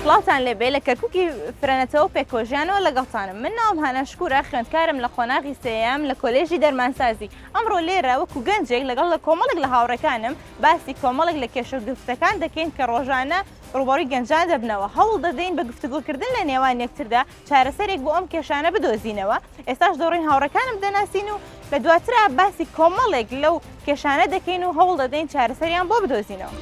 سڵاوتان لێبێ لە کەرکوکی فرەنەتەوە پێکەوەژیانەوە لەگەڵتانم من ناوم هانا شکورە خوێندکارم لە قۆناغی سێیەم لە کۆلێژی دەرمانسازی ئەمڕۆ لێرە وەکو گەنجێک لەگەڵ لە کۆمەڵێک لە هاوڕێکانم باسی کۆمەڵێک لە کێشە و گرفتەکان دەکەین کە ڕۆژانە ڕووبەڕووی گەنجان دەبنەوە هەوڵ دەدەین بە گفتوگۆکردن لە نێوان یەکتردا چارەسەرێک بۆ ئەم کێشانە بدۆزینەوە، ئێستاش دەڕۆین هاوڕێکانم دەناسین و لە دواترا باسی کۆمەڵێک لەو کێشانە دەکەین و هەوڵ دەدەین چارەسەریان بۆ بدۆزینەوە.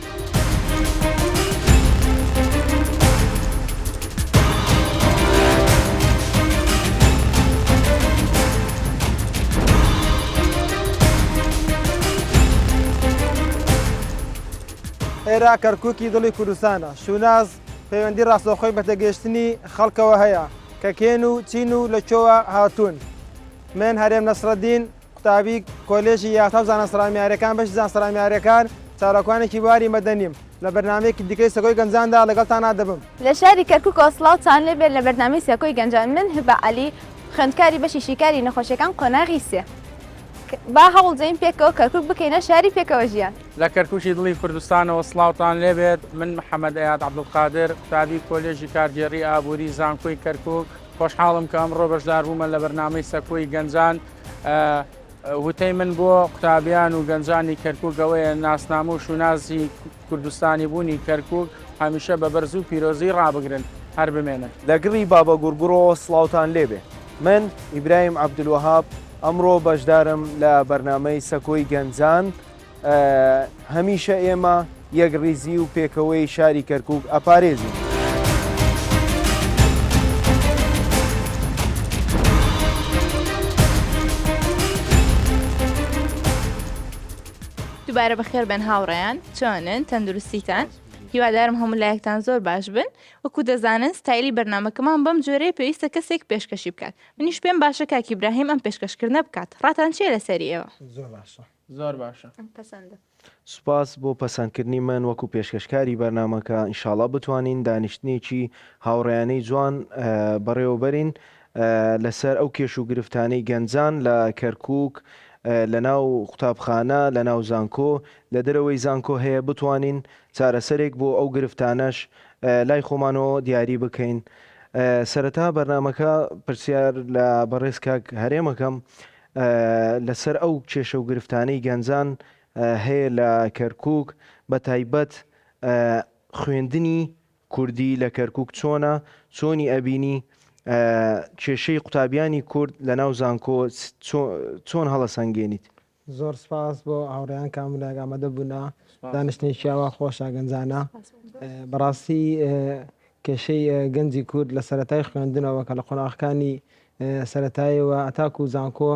ئێرە کەرکوکی دڵی کوردستانە، شوناس پەیوەندی ڕاستەوخۆی بە تێگەیشتنی خەڵکەوە هەیە کە کێن و چین و لە کوێوە هاتوون. من هەرێم نەسرەدین، قوتابی کۆلێژی یاسا و زانستە ڕامیارییەکان بەشی زانستە ڕامیارییەکان، چالاکوانێکی بواری مەدەنیم. لە بەرنامەیەکی دیکەی سەکۆی گەنجاندا لەگەڵتانا دەبم. لە شاری کەرکوکەوە سڵاوتان لێبێت لە بەرنامەی سەکۆی گەنجان من هبە عەلی خوێندکاری بەشی شیکاری نەخۆشیەکان قۆناغی سێ با هەوڵدەین پێکەوە کەرکوک بکەینە شاری پێکەوە ژیان. لە کەرکوکی دڵی کوردستانەوە سڵاوتان لێبێت، من محەمەد ئەیاد عەبدولقادر، قوتابی کۆلێژی کارگێڕی ئابووری زانکۆی کەرکوک، خۆشحاڵم کە ئەمڕۆ بەشداربوومە لە بەرنامەی سەکۆی گەنجان. وتەی من بۆ قوتابیان و گەنجانی کەرکوک ئەوەیە ناسنامە و شوناسی کوردستانی بوونی کەرکوک هەمیشە بە بەرز و پیرۆزی ڕابگرن، هەر بمێنن. لە گڕی بابەگوڕگوڕەوە سڵاوتان لێبێ. من ئیبراهیم عەبدولوەهاب ئەمڕۆ بەشدارم لە بەرنامەی سەکۆی گەنجان. هەمیشە ئێمە یەکڕیزی و پێکەوەی شاری کەرکوک ئەپارێزین. دووبارە بەخێر بێن هاوڕێیان چۆنن تەندروستیتان هیوادارم هەموو لایەکتان زۆر باش بن وەکو دەزانن ستایلی بەرنامەکەمان بەم جۆرەیە پێویستە کەسێک پێشکەشی بکات منیش پێم باشە کاک ئیبراهیم ئەم پێشکەشکردنە بکات ڕاتان چییە لەسەری ئێوە؟ زۆر باشە. زۆر باشە. پەسەندە. سوپاس بۆ پەسەندکردنی من وەکو پێشکەشکاری بەرنامەکە، ان شاءاللە بتوانین دانیشتنێکی هاوڕێیانەی جوان بەڕێوەبەرین لەسەر ئەو کێش و گرفتانەی گەنجان لە کەرکوک لەناو قوتابخانە لەناو زانکۆ لە دەرەوەی زانکۆ هەیە بتوانین چارەسەرێک بۆ ئەو گرفتانەش لای خۆمانەوە دیاری بکەین سەرەتا بەرنامەکە پرسیار لە بەڕێز کاک هەرێمەکەم لەسەر ئەو کێشە و گرفتانەی گەنجان هەیە لە کەرکوک بە تایبەت خوێندنی کوردی لە کەرکوک چۆنە چۆنی ئەبینی کێشەی قوتابیانی کورد لە ناو زانکۆ چۆن هەڵەسەنگێنیت؟ زۆر سپاس بۆ هاوڕێیان کە هەموو لایەک ئامادە بوونە دانیشتنێکی ئاوا خۆشە گەنجانە بەڕاستی کێشەی گەنجی کورد لە سەرەتای خوێندنەوە کە لە قۆناغەکانی سەرەتایەوە هەتاکو زانکۆ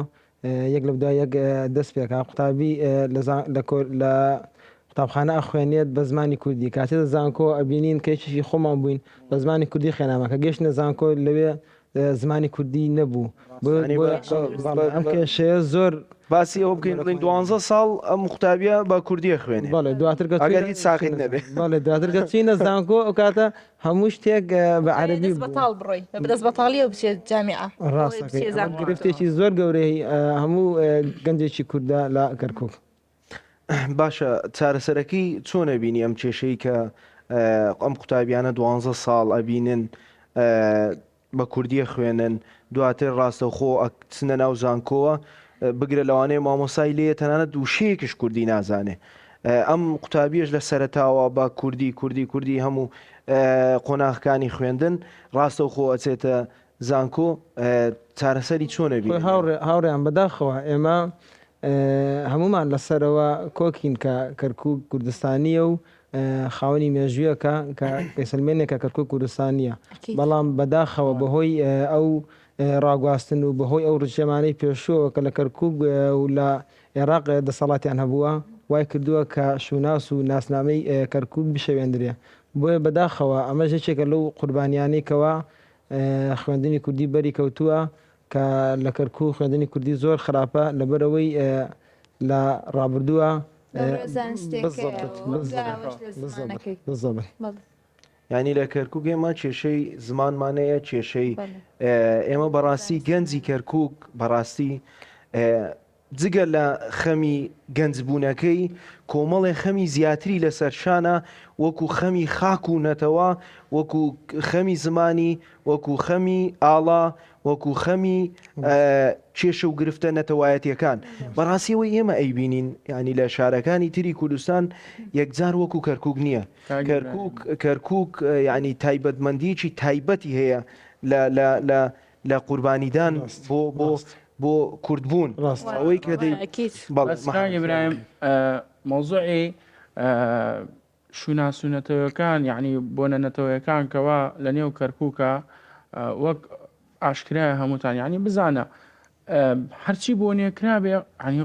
یەک لە دوای یەک دەست پێکا قوتابی لە قوتابخانە ئەخوێنێت بە زمانی کوردی کاتێتە زانکۆ ئەبینین کە یەکێکی خۆمان بووین بە زمانی کوردی خوێنامە کە گەشتنە زانکۆ لەوێ زمانی کوردی نەبوو ئەم کێشەیە زۆر باسی ئەوە بکەین بڵێین دوانزە ساڵ ئەم قوتابیە بە کوردیە خوێنێ بەڵێ دواتر کە ئەگەر هیچ ساقیت نەبێ بەڵێ دواتر کە چینە زانکۆ ئەو کاتە هەموو شتێک بە عەرەبی دەست بەتاڵ بڕۆی بە دەست بەتاڵیەوە بچێت جامیعە ڕاستەکەی گرفتێکی زۆر گەورەی هەموو گەنجێکی کوردە لە کەرکوک. باشە چارەسەرەکەی چۆن ئەبینی ئەم کێشەی کە ئەم قوتابیانە دوانزە ساڵ ئەبینن بە کوردیە خوێنن دواتر ڕاستەوخۆ ئەچنە ناو زانکۆوە بگرە لەوانەیە مامۆسای لێیە تەنانەت وشەیەکش کوردی نازانێ ئەم قوتابیەش لە سەرەتاوە بە کوردی کوردی کوردی هەموو قۆناغەکانی خوێندن ڕاستەوخۆ ئەچێتە زانکۆ چارەسەری چۆن ئەبینن؟ هاوڕێیان بەداخەوە ئێمە هەموومان لەسەرەوە کۆکین کە کەرکوک کوردستانیە و خاوەنی مێژوویەکە کە دەیسەلمێنێ کە کەرکوک کوردستانیە بەڵام بەداخەوە بەهۆی ئەو ڕاگواستن و بەهۆی ئەو ڕژێمانەی پێشووەوە کە لە کەرکوک و لە ئێراق دەسەڵاتیان هەبووە وای کردووە کە شوناس و ناسنامەی کەرکوک بشێوێندرێ بۆیە بەداخەوە ئەمەش یەکێکە لەو قوربانیانەی کەوا خوێندنی کوردی بەری کەوتووە کە لە کەرکوک خوێندنی کوردی زۆر خراپە لەبەرئەوەی لە ڕابردووە یانی لە کەرکک ئێمە کێشەی زمانمان هەیە کێشەی ئێمە بەڕاستی گەنجی کەرکک بەڕاستی. جگە لە خەمی گەنجبوونەکەی، کۆمەڵێ خەمی زیاتری لەسەر شانە، وەکو خەمی خاک و نەتەوە، وەکو خەمی زمانی، وەکو خەمی ئاڵا، وەکو خەمی کێشە و گرفتە نەتەوایەتیەکان. بەڕاستی ئەوەی ئێمە ئەیبینین یانی لە شارەکانی تری کوردستان یەکجار وەکو کەرکوک نییە. کەرکوک کەرکوک یانی تایبەتمەندیەکی تایبەتی هەیە لە لە لە لە قوربانیدان بۆ بۆ بۆ کوردبوون. ئەوەی کە دەی بەڵێ بەس کاک ئیبراهیم مەوزوعی شوناس و نەتەوەکان یەعنی بۆنە نەتەوەیەکان کەوا لە نێو کەرکوکە وەک ئاشکرایە هەمووتان یەعنی بزانە هەرچی بۆنێ کرابێ یەعنی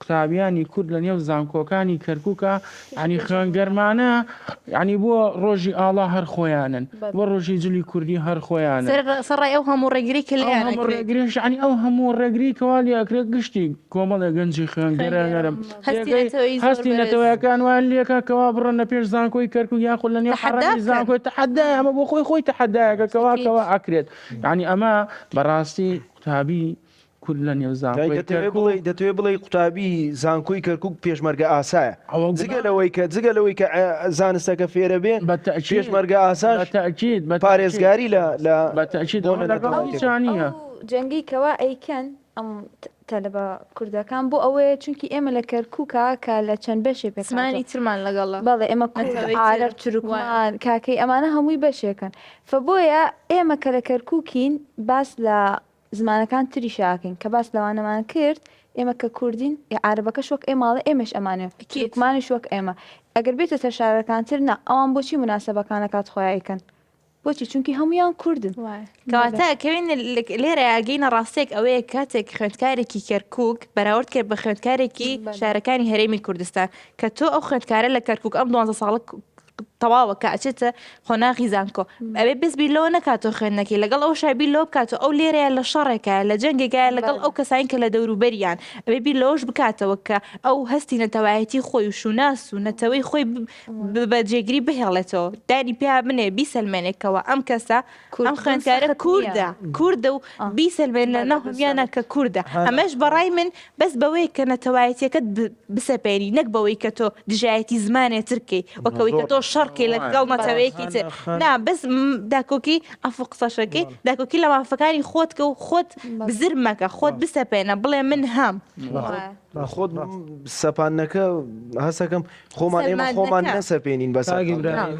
قوتابیانی کورد لە نێو زانکۆکانی کەرکوکە یەعنی خوێنگەرمانە یەعنی بۆ ڕۆژی ئاڵا هەر خۆیانن بۆ ڕۆژی جلی کوردی هەر خۆیانن سەرڕای ئەو هەموو ڕێگری کە لێیان ئەکرێت ڕێگریش یەعنی ئەو هەموو ڕێگری کەوا لێ ئەکرێت گشتی کۆمەڵێ گەنجی خوێنگەرەگەرم هەستی نەتەوەیەکان وایان لێکا کەوا بڕۆن لە پێش زانکۆی کەرکوک یاخود لە نێو حەڕەمی زانکۆی تەحەدای ئەمە بۆ خۆی خۆی تەحەدایەکە کەوا کەوا ئەکرێت یعنی ئەمە بەڕاستی قوتابی کورد لە نێو زانکۆی کەرکوک دەتەوێ بڵێی قوتابی زانکۆی کەرکوک پێشمەرگە ئاسایە جگە لەوەی کە جگە لەوەی کە زانستەکە فێرە بێ پێشمەرگە ئاساش پارێزگاری لە لە بەتەکید لەگەڵ جەنگەی کەوا ئەیکەن ئەم تەلەبە کوردەکان بۆ ئەوەیە چونکی ئێمە لە کەرکوکا کە لە چەند بەشێ پێک زمانی ترمان لەگەڵە بەڵێ ئێمە کورد عارەب تورکمان کاکەی ئەمانە هەمووی بەشێکن فە بۆیە ئێمە کە لە کەرکوکین باس لە زمانەکان تریش ئەکەین کە باس لەوانەمان کرد ئێمە کە کوردین عارەبەکەش وەک ئێمە ئەڵێ ئێمەش ئەمانەوێ تورکمانیش وەک ئێمە ئەگەر بێتە سەر شارەکان تر نا ئەوان بۆچی موناسەبەکان لە کات خۆیان ئەیکەن بۆچی چونکی هەموویان کوردن. کەواتە کەوین لێرە ئەگەینە ڕاستیەک ئەوەیە کاتێک خوێندکارێکی کەرکوک بەراورد کرد بە خوێندکارێکی شارەکانی هەرێمی کوردستان کە تۆ ئەو خوێندکارە لە کەرکوک ئەم دوانزە ساڵە تەواوە کە ئەچێتە قۆناغی زانکۆ ئەبێ بەس بیر لەوە نەکاتەوە خوێندنەکەی لەگەڵ ئەو شای بیر لەوە بکاتەوە ئەو لێرەیە لە شەڕێکە لە جەنگێکایە لەگەڵ ئەو کەسانی کە لە دەوروبەریان ئەبێ بیر لەوەش بکاتەوە کە ئەو هەستی نەتەوایەتی خۆی و شوناس و نەتەوەی خۆی بە جێگری بهێڵێتەوە دانی پیا بنێ بیسەلمێنێکەوە ئەم کەسە ئەم خوێندکارە کوردە کوردە و بیسەلمێن لە ناو هەمیانە کە کوردە ئەمەش بەڕای من بەس بەوەی کە نەتەوایەتیەکەت بسەپێنی نەک بەوەی کە تۆ دژایەتی زمانێ ترکەی وەکەوەی کە تۆ شەڕکەی لەگەڵ نەتەوەیەکی تر نا بەس داکۆکی عەفو قسەشەکەی داکۆکی لە مافەکانی خۆت کە و خۆت بزر مەکە خۆت بسەپێنە بڵێ من هەم. خۆت سەپاندنەکە هەستەکەم خۆمان ئێمە خۆمان نەسەپێنین بەسەر کاک ئیبراهیم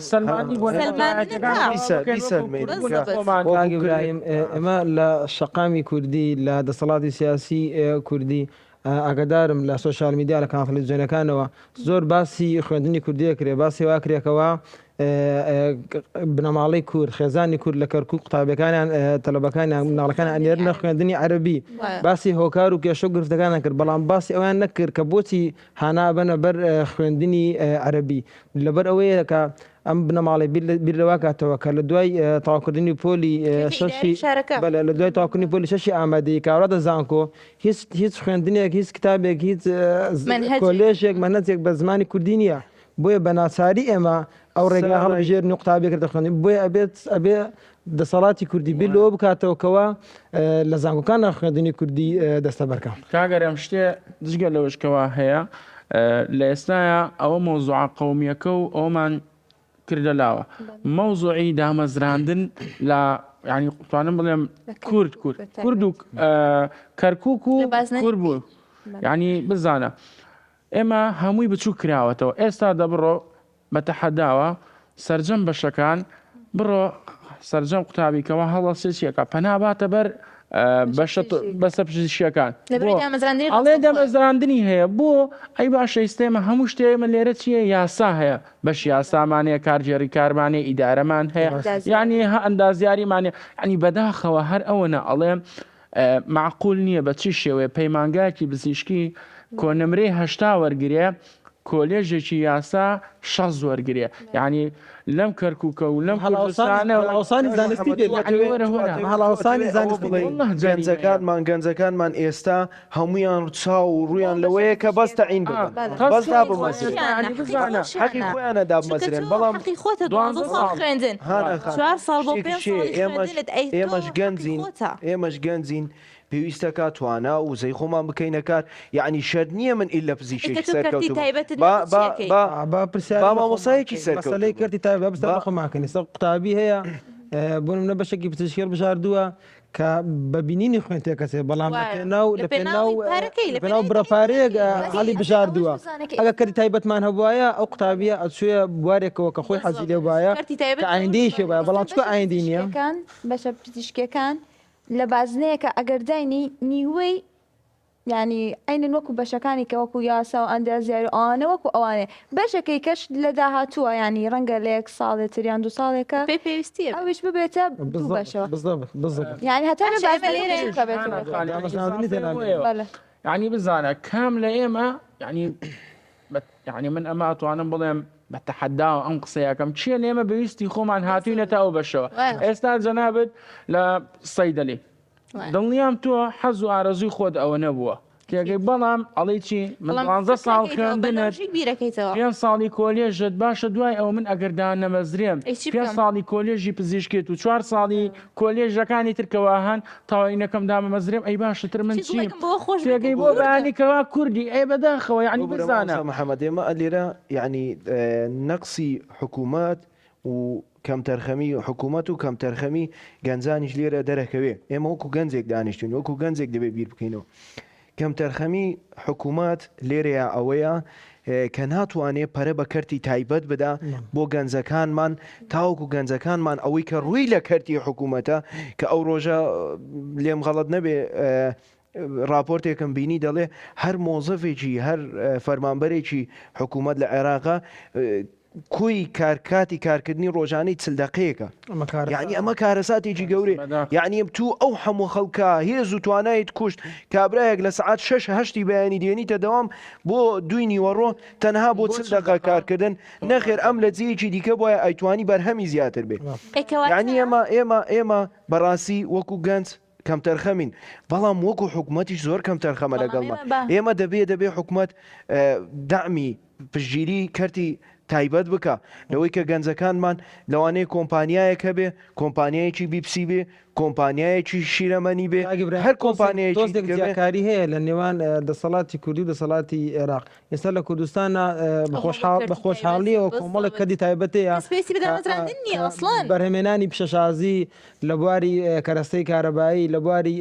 کاک ئیبراهیم ئێمە لە شەقامی کوردی لە دەسەڵاتی سیاسی کوردی ئاگادارم لە سۆشیال میدیا لە کەناڵ تەلەڤیزیۆنەکانەوە زۆر باسی خوێندنی کوردی ئەکرێ باسی وا ئەکرێکەوە بنەماڵەی کورد خێزانی کورد لە کەرکوک قوتابیەکانیان تەلەبەکانیان مناڵەکان ئەنێرنە خوێندنی عەرەبی باسی هۆکار و کێشە و گرفتەکانیان کرد بەڵام باسی ئەویان نەکرد کە بۆچی هانا ئەبەنە بەر خوێندنی عەرەبی لەبەر ئەوەیە کە ئەم بنەماڵەی بیر لەوە کاتەوە کە لە دوای تەواوکردنی پۆلی شەشی بەلێ لە دوای تەواوکردنی پۆلی شەشی ئامادەیی کە ئەڕاتە زانکۆ هیچ هیچ خوێندنێک هیچ کتابێک هیچ کۆلێژێک مەنهەجێک بە زمانی کوردی نییە بۆیە بە ناچاری ئێمە ئەو ڕێگا هەڵبژێرن و قوتابی کرد دەخوێنین بۆیە ئەبێت ئەبێ دەسەڵاتی کوردی بیر لەوە بکاتەوە کەوا لە زانکۆکاندا خوێندنی کوردی دەستەبەرکە. کاک ئەرێم شتێ جگە لەوەش کەوا هەیە لە ئێستایا ئەوە مەوزوعە قەومیەکە و ئەوەمان کردە لاوە مەوزوعی دامەزراندن لە یانی توانم بڵێم کورد کورد کورد و کەرکوک و کورد بوو یانی بزانە ئێمە هەمووی بچوک کراوەتەوە ئێستا دەبڕۆ بە تەحەداوە سەرجەم بەشەکان بڕۆ سەرجەم قوتابی کەوا هەڵەسێ چیەکە پەنا باتە بەر بەشە بەسە پزیشکیەکان ئەڵێ دامەزراندنی هەیە بۆ ئەی باشە ئیستێمە هەموو شتێ ئێمە لێرە چییە یاسا هەیە بەش یاسامان هەیە کارگێڕی کارمان هەیە ئیدارەمان هەیە یعنی هە ئەندازیاریمان هەیە یعنی بەداخەوە هەر ئەوەنە ئەڵێم مەعقول نییە بە چ شێوەیە پەیمانگایەکی پزیشکی کۆنمرەی 80 وەرگرێ کۆلێژێکی یاسا 60 وەرگرێ یعنی لەم کەرکوکە و لەم کوردستانە هەڵاوسانی زانستی بێت هەڵاوسانی زانستی گەنجەکانمان گەنجەکانمان ئێستا هەموویان چاو و ڕوویان لەوەیە کە بەس تەعین ببن بەس دابمەزرێن حەقی خۆیانە دابمەزرێن بەڵام حەقی خۆتە دوانزە ساڵ خوێندن هانا خان چوار ساڵ بۆ شتێکی پێنج شێ ساڵی ئێمەش خوێندنت ئەی تۆ ئێمەش حەقی گەنجین خۆتە ئێمەش گەنجین. پێویستەکا توانا و وزەی خۆمان بکەینە کار یەعنی شەرت نییە من ئیلا ئێ پزیشکێکی کە تۆ کەرتی سەرکەوتوو بم تایبەتت با نەبوو چی با ئەکەی؟ با با با پرسیارە لە خۆمان مامۆستایەکی بکەین سەرکەوتوو مەسەلەی بم کەرتی تایبەت با پرسیار با لە خۆمان بکەین ئێستا قوتابی هەیە بۆ نمونە بەشێکی پزیشکی هەڵبژاردووە کە بە بینینی خوێن تێکەچێت بەڵام لە وایە پێناو لە لە پێناو پێناوی پارەکەی لە لە پێناو پێناوی بڕە پارەیەک تعیناتەکەی بەس هەڵی ئەوەش بژاردووە بزانە کە ئەگەر کەرتی تایبەتمان هەبوایە ئەو قوتابیە ئەچوویە بوارێکەوە کە خۆی حەزی لێ بالضبط بایە کەرتی کە تایبەت زۆر ئایندەیەکی زۆر بایە ئێستا بەڵام چونکە بەشە ئایندەی نییە پزیشکیەکان بەشە پزیشکیەکان لە بازنەیەکە ئەگەر داینی نیوەی یانی عەینەن وەکو بەشەکانی کە وەکو یاسا و ئەندازیاری و ئەوانە وەکو ئەوانەیە بەشەکەی کەش لە داهاتووە یانی ڕەنگە لە یەک ساڵێ تر یان دوو ساڵێکە پێی پێویستیە بێ. ئەویش ببێتە دوو بالضبط بەشەوە بالضبط بالضبط یانی هەتا لە باشە ئێمە بازنەکە لێرە بچووکە بێتەوە هانا خان یعنی دامەزراندنی ئیزافەیە تێدا بۆ نییە. ئێوە بەڵێ یعنی بزانە کام لە ئێمە یعنی یعنی من ئەمە ئەتوانم بڵێم بە تەحەداوە ئەم قسەیەکەم چییە لە ئێمە بەویستی خۆمان هاتوینەتە ئەو بەشەوە ئێستا جەنابت لە سەیدەلی دڵنیام تۆ حەز و ئارەزووی خۆت ئەوە نەبووە تێگەی بەڵام ئەڵێی چی من دوانزە ساڵ خوێندنت پێنج ساڵی کۆلێژت باشە دوای ئەوە من ئەگەر دانەمەزرێم پێنج ساڵی کۆلێژی پزیشکیت و چوار ساڵی کۆلێژەکانی تر کەوا هەن تەواوینەکەم دامەمەزرێم ئەی باشە تر من چیم تێگەی بۆ بەیانی کەوا کوردی ئەی بەداخەوە یعنی بزانە محەممەد ئێمە لێرە یعنی نەقسی حکوومەت و کەمتەرخەمی حکوومەت و کەمتەرخەمی گەنجانیش لێرە دەرەکەوێ ئێمە وەکو گەنجێک دانیشتوین وەکو گەنجێک دەبێ بیر بکەینەوە کەمتەرخەمی حکوومەت لێرەیە ئەوەیە کە ناتوانێ پەرە بە کەرتی تایبەت بدا بۆ گەنجەکانمان تاوەکو گەنجەکانمان ئەوەی کە ڕووی لە کەرتی حکوومەتە کە ئەو ڕۆژە لێم غەڵەت نەبێ ڕاپۆرتێکم بینی دەڵێ هەر مۆزەفێکی هەر فەرمانبەرێکی حکوومەت لە عێراقا کۆی کار کاتی کارکردنی ڕۆژانەی چل دەقەیەکە یعنی ئەمە کارەساتێکی گەورەیە یعنی تو ئەو هەموو خەڵکە هێز و توانایت کوشت کابرایەک لە سعات شش هەشتی بەیانی دێنیتە دەوام بۆ دوی نیوەڕۆ تەنها بۆ چل دەقە کارکردن نەخێر ئەم لە جێیەکی دیکە بۆیە ئەیتوانی بەرهەمی زیاتر بێ یعنی ئێمە ئێمە ئێمە بەڕاستی وەکو گەنج کەمتەرخەمین بەڵام وەکو حکومەتیش زۆر کەمتەرخەمە لەگەڵمان ئێمە دەبێ دەبێ حکومەت دەعمی پشتگیری کەرتی تایبەت بکە لەوەی کە گەنجەکانمان لەوانەیە کۆمپانیایەک هەبێ کۆمپانیایەکی بیپسی بێ کۆمپانیایەکی شیرەمەنی بێ هەر کۆمپانیایەکی تۆزێک جیاکاری هەیە لە نێوان دەسەڵاتی کوردی و دەسەڵاتی عێراق ئێستا لە کوردستانە بە خۆشحاڵیەوە کۆمەڵێک کەرتی تایبەت هەیە بەرهەمێنانی پیشەسازی لە بواری کەرەستەی کارەبایی لە بواری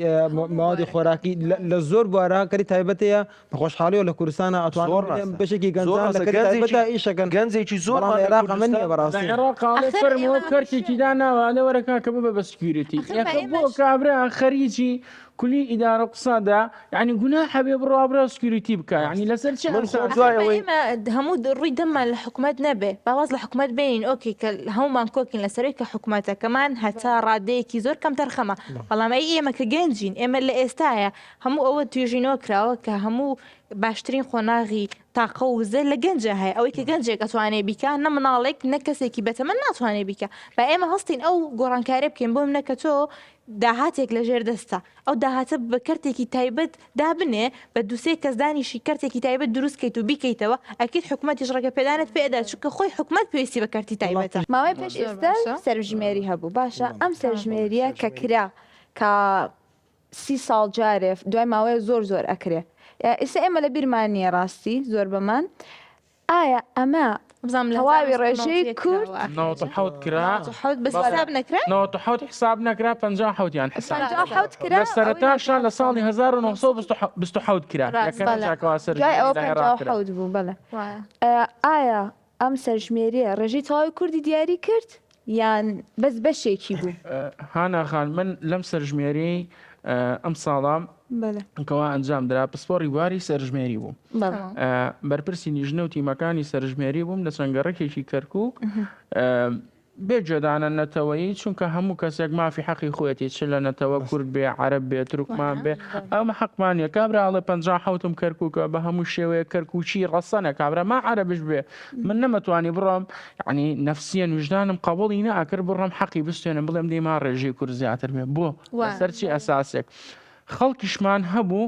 مەوادی خۆراکی لە زۆر بوارە کەری تایبەت هەیە بە خۆشحاڵیەوە لە کوردستانە ئەتوانم بەشێکی گەنجان لە کەرتی تایبەتدا ئیشەکەن گەنجێکی زۆر بەڵام لە عێراق ئەمە نییە بەڕاستی. لە عێراق ئەڵێ فەرمووە کەرتێکی داناوە ئەلێ وەرە کاکە ببە بە security یەکە بۆ کابرا خەریکی کولی ئیدارە و قسادە یعنی گوناحە بێ بڕوا برا security بکا یعنی لەسەر چ من خۆم ئەساسێک؟ دوای ئەوەی ئێمە هەموو ڕووی دەممان لە حکومەت نەبێ با واز لە حکومەت بێنین okay کە هەموومان کۆکین لەسەرەوەی کە حکومەتەکەمان هەتا ڕادەیەکی زۆر کەمتەرخەمە بەڵام ئەی ئێمە کە گەنجین ئێمە لە ئێستایا هەموو ئەوە توێژینەوە کراوە کە هەموو باشترین قۆناغی تاقە و وزە لە گەنجا هەیە ئەوەی کە گەنجێک ئەتوانێ بیکا نە مناڵێک نە کەسێکی بەتەمەن ناتوانێ بیکا با ئێمە هەستین ئەو گۆڕانکاریە بکەین بۆ منە کە تۆ داهاتێک لە ژێر دەستە ئەو داهاتە بە کەرتێکی تایبەت دابنێ بە دوسێ کەس دانیشی کەرتێکی تایبەت دروست کەیت و بیکەیتەوە ئەکید حکومەتیش ڕێگە پێدانت پێ ئەدا چونکە خۆی حکومەت پێویستی بە کەرتی تایبەتە. ماوەی پێش ئێستا سەرژمێری هەبوو باشە ئەم سەرژمێریە کە کرا کە سی ساڵ جارێ دوای ماوەیە زۆر زۆر ئەکرێ ئیستا ئێمە لە بیرمان نییە ڕاستی زۆر بەمان ئایا ئەمە تەواوی ڕێژەی کورد 97 کرا 97 بەس حساب نەکرا 97 حساب نەکرا 57 یان حساب 57 کرا لە سەرەتاشا لە ساڵی 1927 کرا ڕاست یەکەم بەڵێ جار کەوا دوای سەرژمێری ئەوە لە عێراق کرا 57 بوو بەڵێ ئایا ئەم سەرژمێریە ڕێژەی تەواوی کوردی دیاری کرد یان بەس بەشێکی بوو؟ هانا خان من لەم سەرژمێریەی ئەم ساڵە کەوا ئەنجام درا پسپۆڕی بواری سەرژمێری بووم بەرپرسی لیژنە و تیمەکانی سەرژمێری بووم لە چەند گەڕەکێکی کەرکوک بێ گوێدانە نەتەوەیی چونکە هەموو کەسێک مافی حەقی خۆیەتی چ لە نەتەوە کورد بێ عەرەب بێ تورکمان بێ ئەمە حەقمان نیە کابرا ئەڵێ 57م کەرکوکە بە هەموو شێوەیە کەرکوکی ڕەسەنە کابرا ما عەرەبش بێ من نەمەتوانی بڕۆم یعنی نەفسیەن ویژدانم قبوڵی نەئەکرد بڕۆم حەقی بستێنم بڵێم دەی ما ڕێژەی کورد زیاتر بێ بۆ لەسەر چی ئەساسێک خەڵکیشمان هەبوو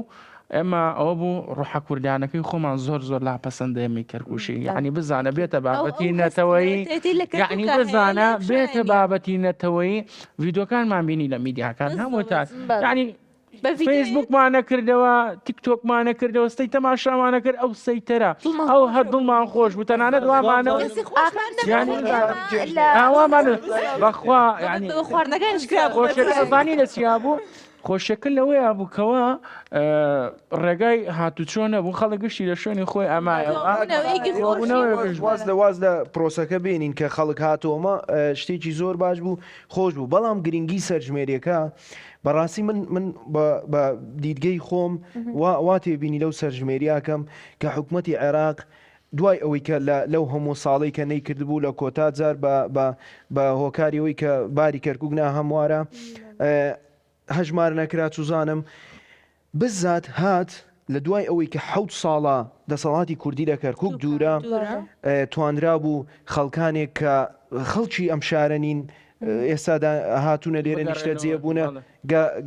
ئێمە ئەوە بوو ڕۆحە کوردانەکەی خۆمان زۆر زۆر لا پەسەندە ئێمەی کەرکوشی یعنی بزانە بێتە بابەتی نەتەوەیی یعنی بزانە بێتە بابەتی نەتەوەیی ڤیدۆکانمان بینی لە میدیاکان هەمووتان یعنی. فەیسبوکمان نەکردەوە تیکتۆکمان نەکردەوە سەی تەماشامان نەکرد ئەو سەیتەرە ئەو هەر دڵمان خۆش بوو تەنانەت وامانەوە وامان بەخوا ینی خواردنەکانیش کرا خۆشەکە زانی لە چیا بوو خۆشەکە لەوەیە بوو کەوا ڕێگای هاتوچۆ نەبوو خەڵک گشتی لە شوێنی خۆی ئەمایەوە واز لە واز لە پرۆسەکە بێنین کە خەڵک هاتۆمە شتێکی زۆر باش بوو خۆش بوو بەڵام گرنگی سەرژمێریەکە بەڕاستی من من بە دیدگەی خۆم وا تێبینی لەو سەرژمێریاکەم کە حکوومەتی عێراق دوای ئەوەی کە لە لەو هەموو ساڵەی کە نەیکردبوو لە کۆتا جار بە بە بە هۆکاری ئەوەی کە باری کەرکوک ناهەموارە هەژمار نەکرا چوزانم بزات هات لە دوای ئەوەی کە حەوت ساڵە دەسەڵاتی کوردی لە کەرکوک دوورە توانرابوو خەڵکانێک کە خەڵکی ئەم شارە نین ئێستا هاتوونە لێرە نیشتەجێ بوونە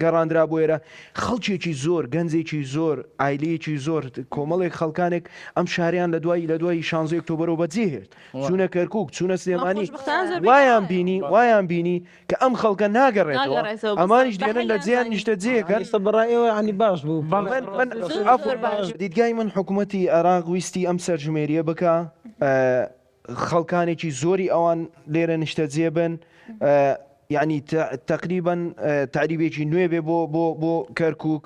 گەڕاندرا بۆ ئێرە خەڵکێکی زۆر گەنجێکی زۆر ئایلەیەکی زۆر کۆمەڵێک خەڵکانێک ئەم شاریان لە دوای لە دوای شانزەی ئۆکتۆبەرەوە بەجێهێشت چوونە کەرکوک چوونە سلێمانی وایان بینی وایان بینی کە ئەم خەڵکە ناگەڕێتەوە ئەمانیش دێنن لە جێیان نیشتەجێکەن. ئێستا بەڕای ئێوە یانی باش بوو؟ من من دیدگای من حکوومەتی عێراق ویستی ئەم سەرژمێریە بکا خەڵکانێکی زۆری ئەوان لێرە نیشتەجێ بن یعنی تقریبا تەعریبێکی نوێ بێ بۆ بۆ بۆ کەرکک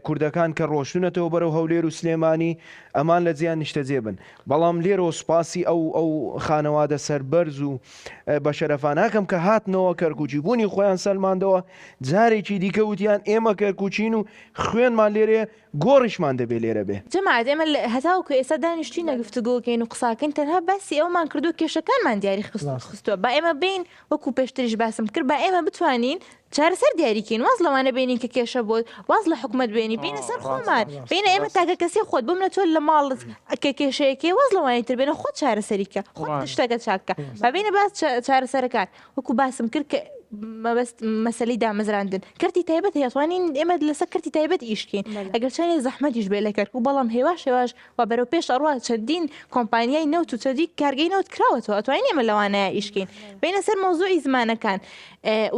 کوردەکان کە ڕۆشتونەتەوە بەرەو هەولێر و سلێمانی ئەمان لە جیان نیشتەجێ بن بەڵام لێرەوە سوپاسی ئەو ئەو خانەوادە سەربەرز و بەشەرەفاناکەم کە هاتنەوە کەرکوکی بوونی خۆیان سەلماندەوە جارێکی دیکە وتیان ئێمە کەرکوچین و خوێنمان لێرێ گۆڕیشمان دەبێ لێرە بێ. جەماعەت ئێمە هەتاوەکو ئێستا دانیشتوینە گفتوگۆکەین و قساکەین تەنها باسی ئەوەمان کردووە کێشەکانمان دیاری خستووە با ئێمە بێین وەکو پێشتریش باسم کرد با ئێمە بتوانین چارەسەر دیاری کەین واز لەوانە بێنین کە کێشە بۆ واز لە حکومەت بێنی بینە سەر خۆمان بینە ئێمە تاکە کەسی خۆت بمنە تۆ لە ماڵت کە کێشەیەکەی واز لەوانی تر بێنە خۆت چارەسەری کە خۆت شتەکە چاکە با بینە باس چارەسەرەکان وەکو باسم کرد کە مەبەست مەسەلەی دامەزراندن کەرتی تایبەت هەیە توانین ئێمە لەسەر کەرتی تایبەت ئیشکەین ئەگەر چەندێ زەحمەتیش بێ لە کەرکوک بەڵام هێواش هێواش و بەرەو پێش ئەڕوا چەندین کۆمپانیای نەوت و چەندین کارگەی نەوت کراوەتەوە ئەتوانین ئێمە لەوانەیە ئیشکەین بینە سەر مەوزوعی زمانەکان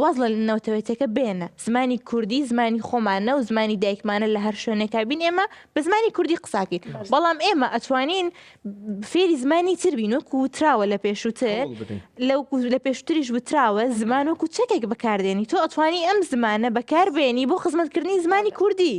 واز لە نەوتەوێتەکە بێنە زمانی کوردی زمانی خۆمانە و زمانی دایکمانە لە هەر شوێنێکا بین ئێمە بە زمانی کوردی قساکەین بەڵام ئێمە ئەتوانین فێری زمانی تر بین وەکو وتراوە لە پێشووتر لە پێشتریش وتراوە زمان وەکو چەکێک بەکاردێنی تۆ ئەتوانی ئەم زمانە بەکاربێنی بۆ خزمەتکردنی زمانی کوردی.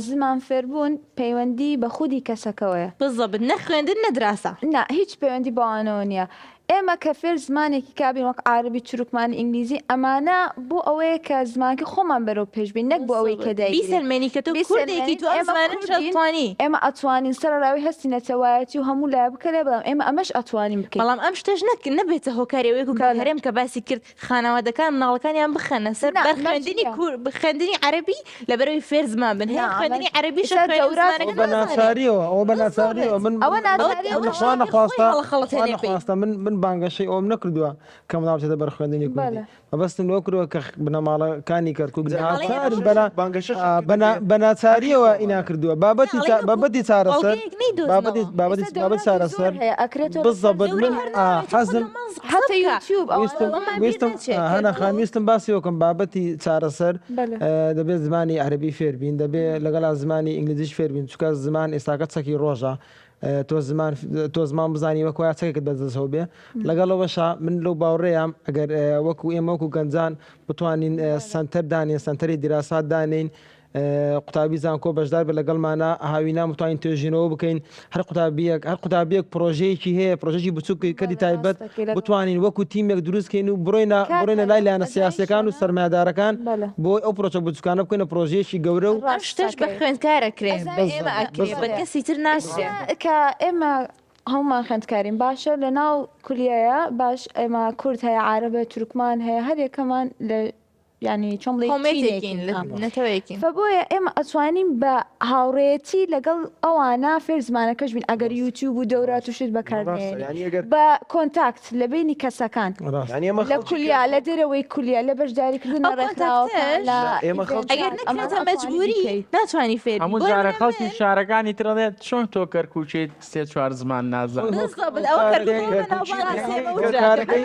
زمان فێربوون پەیوەندی بە خودی کەسەکەوەیە. بالضبط نە خوێندن نە دراسە. نا هیچ پەیوەندی بەوانەوە نییە. ئێمە کە فێر زمانێکی کا بین وەک عارەبی تورکمانی ئینگلیزی ئەمانە بۆ ئەوەیە کە زمانەکەی خۆمان بەرەو پێش بین نەک بۆ ئەوەی کە دایگرین. بیسەلمێنی کە تۆ کوردێکی تۆ ئەم ئێمە زمانەش کوردین ئەتوانی. ئێمە ئەتوانین سەرەڕای هەستی نەتەوایەتی و هەموو لایە بکەرێ بەڵام ئێمە ئەمەش ئەتوانین بکەین. بەڵام ئەم شتەش نەک نەبێتە هۆکاری ئەوەی وەکو کاک بەڵێ. هەرێم کە باسی کرد خانەوادەکان مناڵەکانیان بخەنە سەر نا بەر مەرج خوێندنی نییە. کور خوێندنی عەرەبی لەبەرئەوەی فێر زمان بن هەیە نا خوێندنی مەرج عەرەبیشە ئێستا خوێنی دەورات زمانەکە ئەوە بە نازانێ ناچاریەوە ئەوە بە بالضبط. ناچاریەوە من ئەوە من ناچاریەوە من ئەوە خوا شتێکی خۆی نەخواستە خوا هەڵەخەڵەتێنێ پێی. نەخواستە من من بانگەشەی ئەوەم نەکردووە کە مناڵ بچێتە بەر خوێندنی کوردی بەڵێ. مەبەستم لەوە کردووە کە بنەماڵەکانی کەرکوک جا ئەڵێ ناچارن ئەوە بەنا بانگەشەشت ئا، کردبێ بەنا بە ناچاریەوە حەقی ئینا خۆمانە. کردووە نا بابەتی ئەڵێ چا وەکو بابەتی چارەسەر بەڵگەیەک بابەتی نەیدۆزنەوە. بابەتی ئێستا بابەتی دەوراتی زۆر چارەسەر هەیە ئەکرێتەوە لەسەر بالضبط دەورەی من هەر ئا، ناوێت خۆت حەزم لە مەنز قسە حتى بکە. یوتیوب ئەوانە ویستم ئەوەمان بیر ویستم نەچێ ئا، هەنا خان کەرکوک ویستم باسی وەکەم بابەتی چارەسەر بەلێ. ئە، دەبێت زمانی عەرەبی فێر بین دەبێ لەگەڵا زمانی ئینگلیزیش فێر بین چونکە زمان ئێستاکە چەکی ڕۆژە تۆ زمان تۆ زمان بزانی وەک وایە چەکێکت بەدەستەوە بێ لەگەڵ ئەوەشا من لەو باوەڕەیام ئەگەر وەکو ئێمە وەکو گەنجان بتوانین سەنتەر دانێن سەنتەری دیراسات دانێین قوتابی زانکۆ بەشدار بێ لەگەڵمانە هاوینان بتوانین توێژینەوە بکەین هەر قوتابیەک هەر قوتابیەک پرۆژەیەکی هەیە پرۆژەی بچووک کەری تایبەت بتوانین وەکو تیمێک دروست کەین و بڕۆینە بڕۆینە لای لایەنە سیاسیەکان و سەرمایەدارەکان بۆ ئەو پرۆژە بچووکانە بکەینە پرۆژەیەکی گەورە و ئەم شتەش بە خوێندکار ئەکرێ بە ئێمە ئەکرێ بە کەسی تر ناکرێ. کە ئێمە هەموومان خوێندکارین باشە لە ناو کولیەیە باش ئێمە کورد هەیە عارەب هەیە تورکمان هەیە هەر یەکەمان لە یانی چۆن بڵێی قەومێتێکین چینێکین نەتەوەیەکین. فە بۆیە ئێمە ئەتوانین بە هاوڕێیەتی لەگەڵ ئەوانە فێر زمانەکەش بین ئەگەر یوتیوب و دەورات و شت بەکار ڕاستە نەیەنی یانی ئەگەر بە contact لە بەینی کەسەکان ڕاستە یانی ئێمە لە خەڵکی کولیا کەرکوک لە دەرەوەی کولیا لە بەشداریکردن ئەو لە ڕێکخراوەکان contact ەش لە نا ئێمە خەڵکی ئەگەر ئیڤێنتات کەرکوک ئەمانە نەکرێتە ئەتوانی مەجبوری بیکەی. ناتوانی فێر بی هەموو بۆ جارە نمونە خەڵکی من شارەکانی تر ئەڵێت چۆن تۆ کەرکوکیت سێ چوار زمان نازانی. بالضبط ئەوە کەرکوک کەرکوکی ئەوە کەرکوکی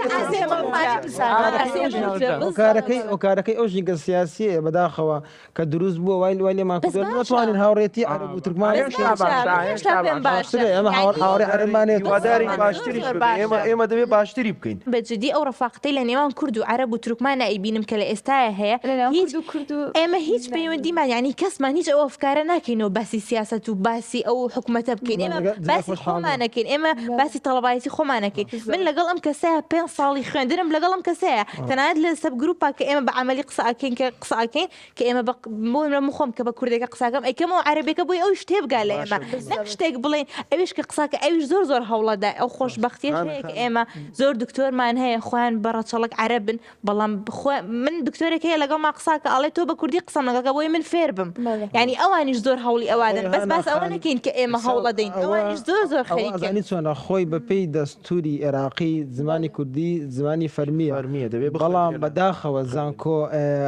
هۆکارەکەی ناوبانگ هۆکارەکەی هۆکارەکەی ئەو ژینگە سیاسیەیە بەداخەوە کە دروست بووە وای وای لێمان بەس کردووە باشە. نەتوانین هاوڕێتی عەرەب و تورکمان بەس هێشتا باشە باشە، من هێشتا هێشتا پێم باشە. باشە باشترە ئێمە یعنی هاوڕێ عەرەبمان هەیە هیوادارین زۆر باشتریش زۆر ببێ ئێمە باشە. ئێمە دەبێ باشتری بکەین. بە جدی ئەو ڕەفاقەتەی لە نێوان کورد و عەرەب و تورکمانا ئەیبینم کە لە ئێستایا هەیە لەنێوان هیچ کورد و کورد و ئێمە هیچ پەیوەندیمان یانی کەسمان هیچ ئەو ئەفکارە ناکەینەوە باسی سیاسەت و باسی ئەو حکومەتە بکەین ئێمە باسی خۆمان ئەکەین ئێمە باسی تەڵەبایەتی خۆمان ئەکەین من لەگەڵ ئەم کەسەیە پێنج ساڵی خوێندنم لەگەڵ ئەم کەسەیە تەنانەت لە سەب گروپا کە ئێمە بە عەمەلی قسە ئەکەین کە قسە ئەکەین کە ئێمە بە بۆ نمونە من خۆم کە بە کوردێکە قساکەم ئەیکەمەوە عەرەبێکە بۆی ئەویش تێبگا لە ئێمە نەک شتێک بڵێین ئەویش کە قساکە ئەویش زۆر زۆر هەوڵەدا ئەو خۆشبەختیەش هەیە کە ئێمە زۆر دکتۆرمان هەیە خۆیان بە ڕەچەڵەک عەرەبن بەڵام خۆ من دکتۆرێک هەیە لەگەڵما قساکە ئەڵێ تۆ بە کوردی قسەم لەگەڵ کە بۆی من فێر بم یعنی ئەوانیش زۆر هەوڵی ئەوادەن بەس باس ئەوە نەکەین کە ئێمە هەوڵەدەین ئەوانیش زۆر زۆر خەریکن. ئەزانی چۆنە خۆی بە پێی دەستوری ئێراقی زمانی کوردی زمانی فەرمیە فەرمیە دەبێ بەڵام بخوێندرێ لە بەداخەوە زانکۆ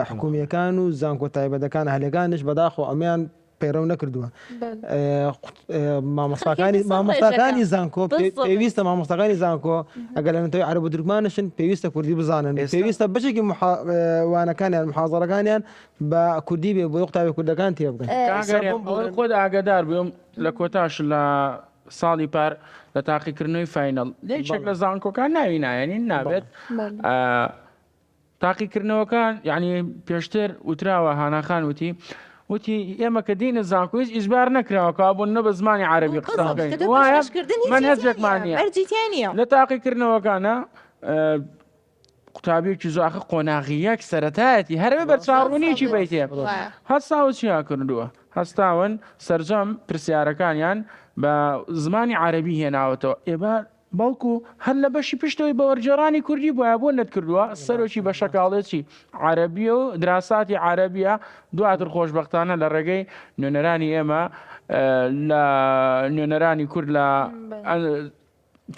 حکومیەکان و زانکۆ تایبەتەکان ئەهلیەکانش بەداخەوە ئەمەیان پەیڕەو نەکردووە مامۆستاکانی مامۆستاکانی زانکۆ پێویستە مامۆستاکانی زانکۆ ئەگەر لە نەتەوەی عەرەب و تورکمانشن پێویستە کوردی بزانن پێویستە بەشێکی وانەکانیان محازەرەکانیان بە کوردی بێ بۆ قوتابی کوردەکان تێبگەن. خۆت ئاگادار بووم لە کۆتاش لە ساڵی پار لە تاقیکردنەوەی final یەکێک لە زانکۆکان ناوی نایەنین نابێت تاقیکردنەوەکان یعنی پێشتر وتراوە هاناخان وتی وتی ئێمە کە دینە زانکۆ هیچ ئیجبار نەکراوە کە بۆ نە بە زمانی عەرەبی قسە بکەین وایە مەنهەجێکمان نییە لە تاقیکردنەوەکانە قوتابیەکی زۆر ئاخر قۆناغی یەک سەرەتایەتی هەرەوێ بەرچاوڕوونیەکی بیتێ هەستاوە چیا کردووە هەستاون سەرجەم پرسیارەکانیان بە زمانی عەرەبی هێناوەتەوە ئێبا بەڵکو هەر لە بەشی پشتەوەی بە وەرگێڕانی کوردی بوایە بۆ نەتکردووە سەرۆکی بەشەکە ئەڵێ چی عەرەبیە و دراساتی عەرەبیە دواتر خۆشبەختانە لە ڕێگەی نوێنەرانی ئێمە لە نوێنەرانی کورد لە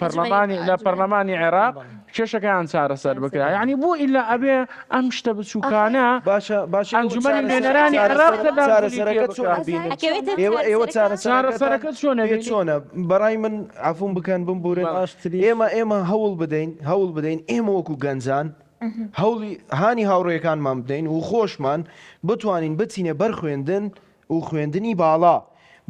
پەرلەمانی لە پەرلەمانی عێراق کێشەکەیان چارەسەر بکرا یعنی بۆ ئیلا ئەبێ ئەم شتە بچووکانە باشە باشە ئەنجومەنی نوێنەرانی عێراق چارەسەرەکە چۆن بینن ئێوە ئێوە چارەسەرەکە چۆنە بێ چۆنە بەڕای من عەفوم بکەن بمبورن ئێمە ئێمە هەوڵ بدەین هەوڵ بدەین ئێمە وەکو گەنجان هەوڵی هانی هاوڕێکانمان بدەین و خۆشمان بتوانین بچینە بەر خوێندن و خوێندنی باڵا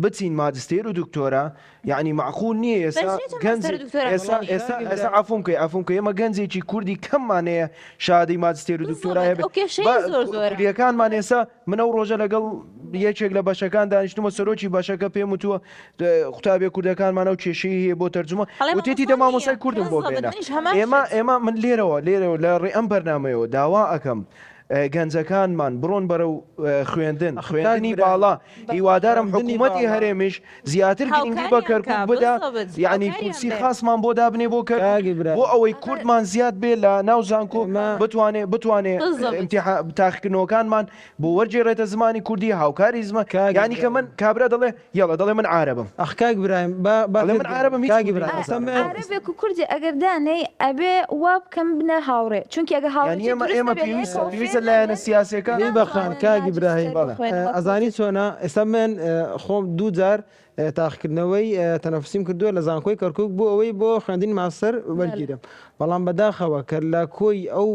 بچین ماجستێر و دکتۆرا یەعنی مەعقول نییە ئێستا گەنجێک ئێستا ئێستا ئێستا عەفوم کەی عەفوم کەی ئێمە گەنجێکی کوردی کەممان هەیە شادەی ماجستێر و دکتۆرای هەبێت با کولیەکانمان ئێستا من ئەو ڕۆژە لەگەڵ یەکێک لە بەشەکان دانیشتمە سەرۆکی بەشەکە پێم وتووە قوتابیە کوردەکانمان ئەو کێشەی هەیە بۆ تەرجومە وتێتی دە مامۆستای کوردم بۆ بێنە ئێمە ئێمە من لێرەوە لێرەوە لە ڕێ ئەم بەرنامەیەوە داوا ئەکەم گەنجەکانمان بڕۆن بەرەو خوێندن، خوێندنی باڵا، هیوادارم حکوومەتی هەرێمیش زیاتر گرنگی بە کەرکوک بدا، یەعنی کورسی خاسمان بۆ دابنێ بۆ کەرکوک، بۆ ئەوەی کوردمان زیاد بێ لە ناو زانکۆ بتوانێ بتوانێ تاقیکردنەوەکانمان بۆ وەرگێڕێتە زمانی کوردی هاوکاری زمان یانی کە من کابرا دەڵێ یەڵا دەڵێ من عارەبم. ئەخ کاک برایم با با دەڵێ من عارەبم هیچ کاک کوردی برایم نازانم. ئێستا من عارەبێک و کوردێ ئەگەر دانێی ئەبێ وا بکەن ببنە هاوڕێ چونکی ئەگەر یانی هاوڕێتی ئێمە دروست ئێمە نەبێ لە پێویستە یەکەوە پێویستە فێر لایەنە نابن سیاسیەکان لی بەخان ناتوانن کاک ئیبراهیم ماجستێر بەڵێ بخوێنن وەک ئەزانی چۆنە ئێستا من خۆم دوو جار تاقیکردنەوەی تەنەفسیم کردووە لە زانکۆی کەرکوک بۆ ئەوەی بۆ خوێندنی ماستەر وەرگیرم بەڵام بەداخەوە کە لە کۆی ئەو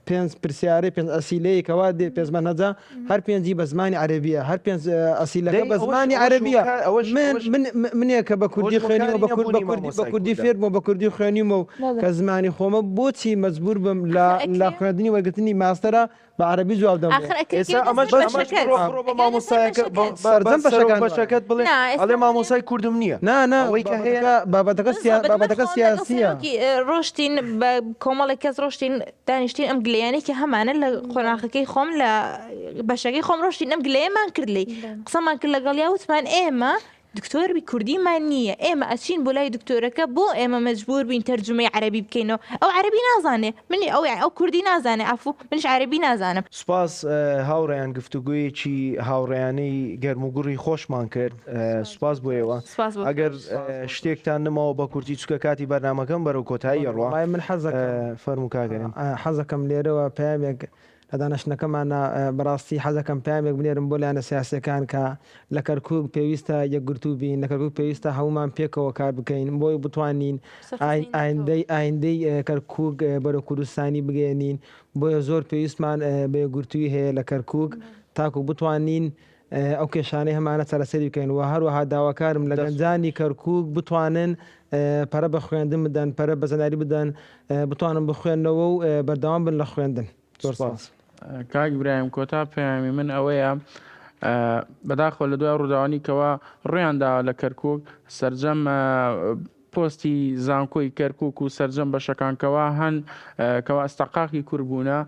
پێنج پرسیارەی پێنج ئەسیلەی کەوا دێ پێنج مەنهەجە هەر پێنجی بە زمانی عەرەبیە هەر پێنج ئەسیلەکە دەی بە ئەوەش زمانی ئەوەش عەرەبیە هۆکار ئەوەش من ئەوەش من منێک کە بە ئەوەش کوردی خوێنیمە هۆکاری بە کورد بە نەبوونی کوردی بە مامۆستای کوردی کوردە. فێر بوومە بە کوردی خوێنیمە و بەڵێ. کە زمانی خۆمە بۆچی مەجبوور بم لە ئاخر لە ئەکرێ خوێندنی وەرگرتنی ماستەرە بە عەرەبی جواب دەمەوە. ئاخر ئەکرێ ئێستا کەوێتە ئەمەش سەر ئەمەش بەشەکەت بڕۆ بڕۆ بە ئەکەوێتە سەر مامۆستایەکە بە بەشەکەت بە بە سەرجەم سەرۆک بەشەکان وایە. بەشەکەت بڵێ نا ئێستا ئەڵێ هەنێ مامۆستای کوردم نییە نا نا ئەوەی کە هەیە بابەتەکە بابەتەکە سیا بالضبط من بابەتەکە خۆم لەگەڵ سیاسییە. سەرۆکی ڕۆشتین بە کۆمەڵێک کەس ڕۆشتین دانیشتین ئەم گلەیانەی کە هەمانە لە قۆناخەکەی خۆم لە بەشەکەی خۆم ڕۆشتین ئەم گلەیەمان کرد لێی قسەمان کرد لەگەڵیا وتمان ئێمە دکتۆری کوردیمان نییە ئێمە ئەچین بۆ لای دکتۆرەکە بۆ ئێمە مەجبور بین تەرجومەی عەرەبی بکەینەوە ئەو عەرەبی نازانێ منی ئەو ئەو کوردی نازانێ عەفو منیش عەرەبی نازانم. سوپاس هاوڕێیان گفتوگۆیەکی هاوڕێیانەی گەرموگوڕی خۆشمان کرد سوپاس بۆ ئێوە سوپاس بۆ ئەگەر تۆش. شتێکتان نماوە بە کورتی چونکە کاتی بەرنامەکەم بەرەو کۆتایی ئەڕوا وەڵای من حەزەکەم فەرموو کاک هەرێم. حەزەکەم لێرەوە پەیامێک. لە دانیشتنەکەمانا بەڕاستی حەزەکەم پەیامێک بنێرم بۆ لایەنە سیاسیەکان کە لە کەرکوک پێویستە یەکگرتوو بین لە کەرکوک پێویستە هەموومان پێکەوە کار بکەین بۆی بتوانین ئایندەی ئایندەی کەرکوک بەرەو کوردستانی بگەیەنین بۆیە زۆر پێویستمان بە یەکگرتووی هەیە لە کەرکوک تاکو بتوانین ئەو کێشانەی هەمانە چارەسەری بکەین و هەروەها داواکارم لە گەنجانی کەرکوک بتوانن پەرە بە خوێندن بدەن، پەرە بە زانیاری بدەن، بتوانن بخوێننەوە و بەردەوام بن لە خوێندن. زۆر سپاس. کاک ئیبراهیم کۆتا پەیامی من ئەوەیە بەداخەوە لە دوای ڕووداوانی کەوا ڕوویان داوە لە کەرکوک سەرجەم پۆستی زانکۆی کەرکوک و سەرجەم بەشەکان کەوا هەن کەوا ئەستەقاقی کورد بوونە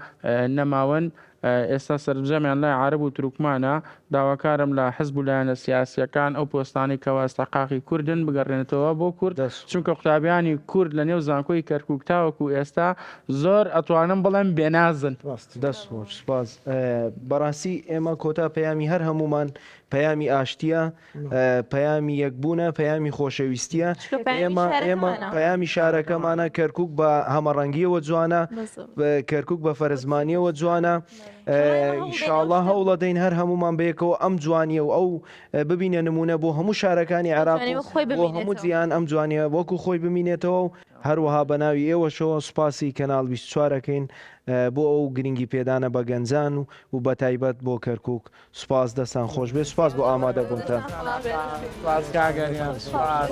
نەماون ئێستا سەرجەمیان لای عەرەب و تورکمانە، داواکارم لە حزب و لایەنە سیاسیەکان ئەو پۆستانەی کەوا ئیستحقاقی کوردن بگەڕێنێتەوە بۆ کورد، چونکە قوتابیانی کورد لە نێو زانکۆی کەرکوک تاوەکو ئێستا زۆر ئەتوانم بڵێم بێنازن. دەست خۆش سوپاس. بەڕاستی ئێمە کۆتا پەیامی هەر هەموومان پەیامی ئاشتیە پەیامی یەکبوونە، پەیامی خۆشەویستیە، ئێمە ئێمە پەیامی شارەکەمانە، کەرکک بە هەمەڕەنگیەوە جوانە، کەرکک بە فەرزمانیەوە جوانە، ئینشاڵڵا هەوڵەدەین هەر هەمومان بەیەکەوە ئەم جوانیە و ئەو ببینە نمونە بۆ هەموو شارەکانی عێراق بۆ هەموو جیهان ئەم جوانیە وەکو خۆی بمینێتەوە و هەروەها بە ناوی ئێوەشەوە سوپاسی کەناڵ 24 ئەکەین بۆ ئەو گرنگی پێدانە بە گەنجان و بەتایبەت بۆ کەرکک سوپاس دەستان خۆش بێت سوپاس بۆ ئامادە بوونتان. سوپاس کاک ئەریان سوپاس.